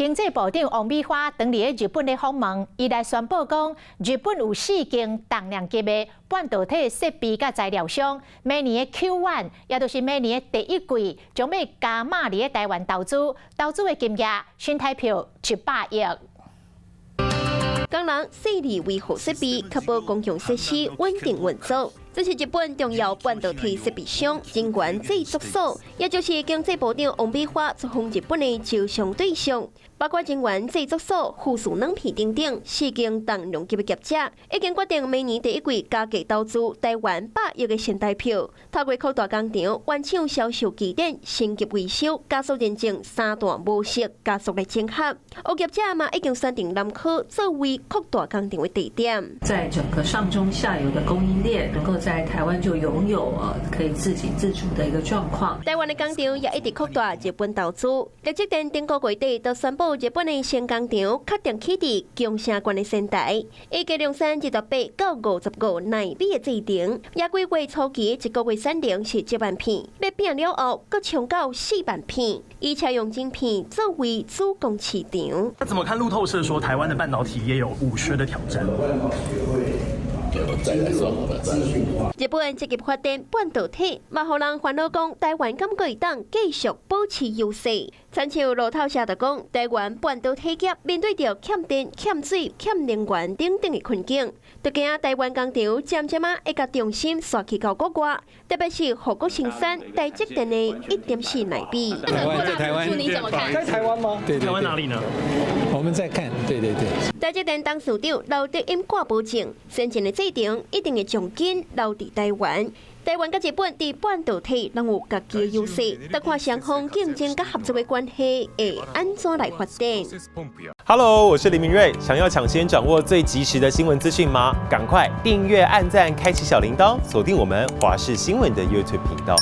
經濟部長王美花當佇咧日本咧訪問，伊來宣布講，日本有四間重量級的半導體設備佮材料商，明年的 Q1，也就是明年的第一季，將欲加碼佇咧台灣投資，投資的金額新台票100億。工人細膩維護設備，確保公共設施穩定運作。這是日本重要半導體設備商晶圓製作所，也就是經濟部長王美花出訪日本的招商對象，包括晶圓製作所、富士軟片等等四間重量級的業者，已經決定明年第一季加價投資台灣百億的新台票，透過擴大工廠、原廠銷售據點、升級維修、加速認證三大模式加速來整合。有業者嘛已經選定南科作為擴大工廠的地點。在整個上中下游的供應鏈，能夠在台灣就擁有可以自給自足的一個狀況。台灣的工廠也一直擴大日本投資。台積電頂個月底就宣布日本的新工廠確定起佇宮城縣的仙台，預計量產28到55納米的製程，也規劃初期一個月產能是7萬片，欲變了後，閣衝到4萬片，以車用晶片作為主攻市場。那怎麼看路透社說台灣的半導體業有五缺的挑戰？再來說好了。日本積極發展半導體，嘛予人煩惱講台灣敢閣會當繼續保持優勢。親像路透社就講，台灣半導體業面對著欠電、欠水、欠能源等等的困境，就驚台灣工廠漸漸仔會共重心徙去到國外，特別是護國神山台積電的1.4納米。台灣在台灣，你怎麼看？在台灣嗎？對，台灣哪裡呢？我們在看，對對對。台積電董事長劉德音掛保證，先進的製程一定會將緊留佇台灣。台灣佮日本佇半導體攏有家己的優勢，但看雙方競爭佮合作的關係會按怎來發展。 Hello，我是林明瑞，想要搶先掌握最及時的新聞資訊嗎？趕快訂閱、按讚、開啟小鈴鐺，鎖定我們華視新聞的 YouTube 頻道。